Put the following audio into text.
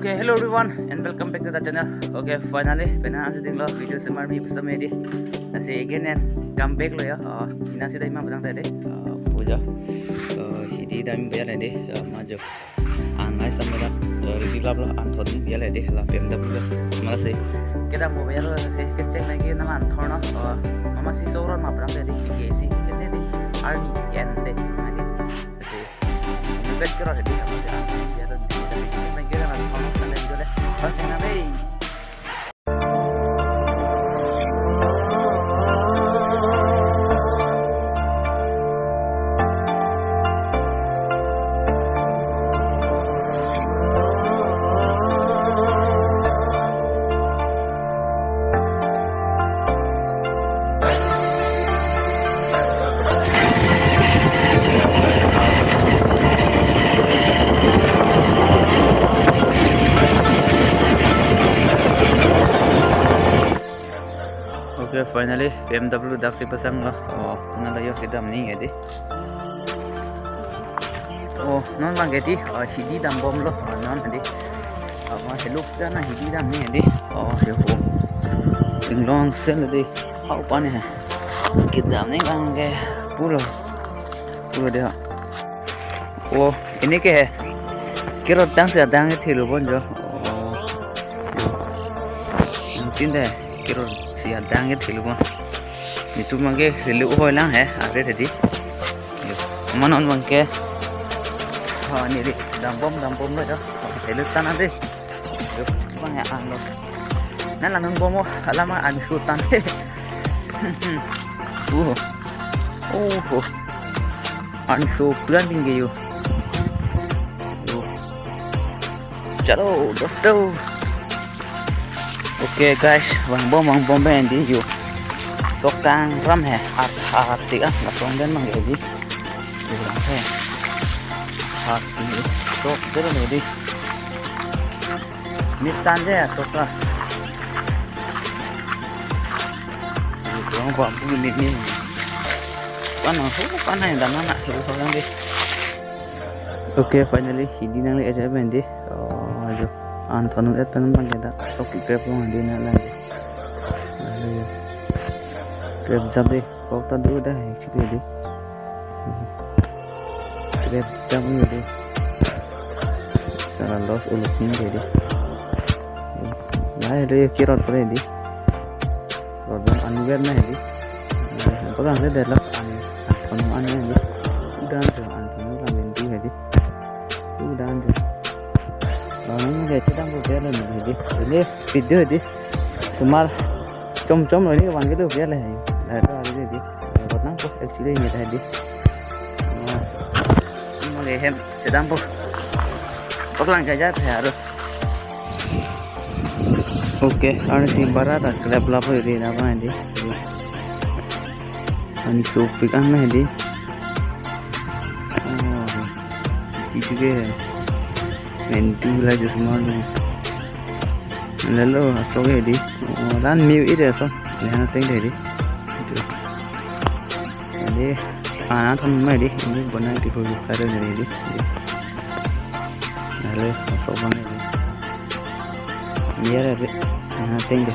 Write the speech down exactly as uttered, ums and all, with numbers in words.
Okay, hello everyone and welcome back to the channel. Okay, finally, penang ansi dinglo video semar mi pusam edi. Lasi again and come back lo ya. Oh, ina sida ima badang tadi. Oh, puja. Oh, hidi dam biar edi. Oh, maju. Anai sampai dah. Oh, ready lap lo, anthon biar edi. La P M W. Malah sih. Kita mau biar lo sih. Kecek lagi nama anthon lo. Oh, mama si soron ma badang tadi. P K C. Kene di. Army. Kene di. Mama di. Sih. Bukan kira tadi sama dia. Dia tadi. Tadi. Main kira nanti. Kalau sana juga deh. Pas yang apa? Okay, finally, P M W dak si pasang lo. Oh, nang layo kedam ni edi. Oh, non bang edi. Oh, hidi dam bom lo. Oh, non edi. Oh, hello, kana hidi dam ni edi. Oh, yo. Inglong sel edi. Hau pani hai. Kedam ni bang ke pulo. Pulo deh. Oh, ini ke hai. Kirot dang si adang ke thilu bon jo. Oh. Tin deh, kirot si adang ke thilu bon. Nitu mage thilu hoi lang hai, are tadi. Manon bang ke. Ha, ni di, dam bom, dam bom lo jo. Thilu tan ade. Yo, bang ya ang lo. Nan lang bom mo, alama an sutan. Uh. Oh. An so plan tinggi yo. Yo. Chalo, dosto. Okay guys, bang bom, bang bom ben di yo. Sok tang ram hai, at at ti ah, la song den mang di. Yo bang hai. At ti sok den mang di. Mit tan je sok la. Yo bang bom mit mit. Pan ho, pan hai dan na ho lang di. Okay, finally, hidi nang le aja ben di. Oh, jo. Anthon et pen bang ke dak. Sok Grab long di na lang di. Ayo. Grab jam di. Kok ta du dah, actually di. Grab jam ni di. Sala loss uluk ni di. Lai di kirot pre di. Rodon anwer na hedi. Pagang se delok an, an, an, an, an. Udan jo an, an, an, an, an, hedi. Udan jo. Lalu ni chedam ko bela ni hedi. Ini video hedi. Sumar chom chom lo ni wan ke tu bela hedi. Ada ada hedi. Buat nang post actually ni hedi. Ini male hem chedam po. Paklang jaja ya harus. Okay, arnisi bara ta Grab lapu iri na bang di. Ani sopik an na di. Oh, itu juga. Mentu lah je semua ni. Lalu asok ya di. Oh, dan miu iri asok. Lihat teng di. Itu. Jadi, ah, anthon mai di. Ini bona di hulu kare ni di. Lalu asok bang di. Biar ada. Ah, teng di.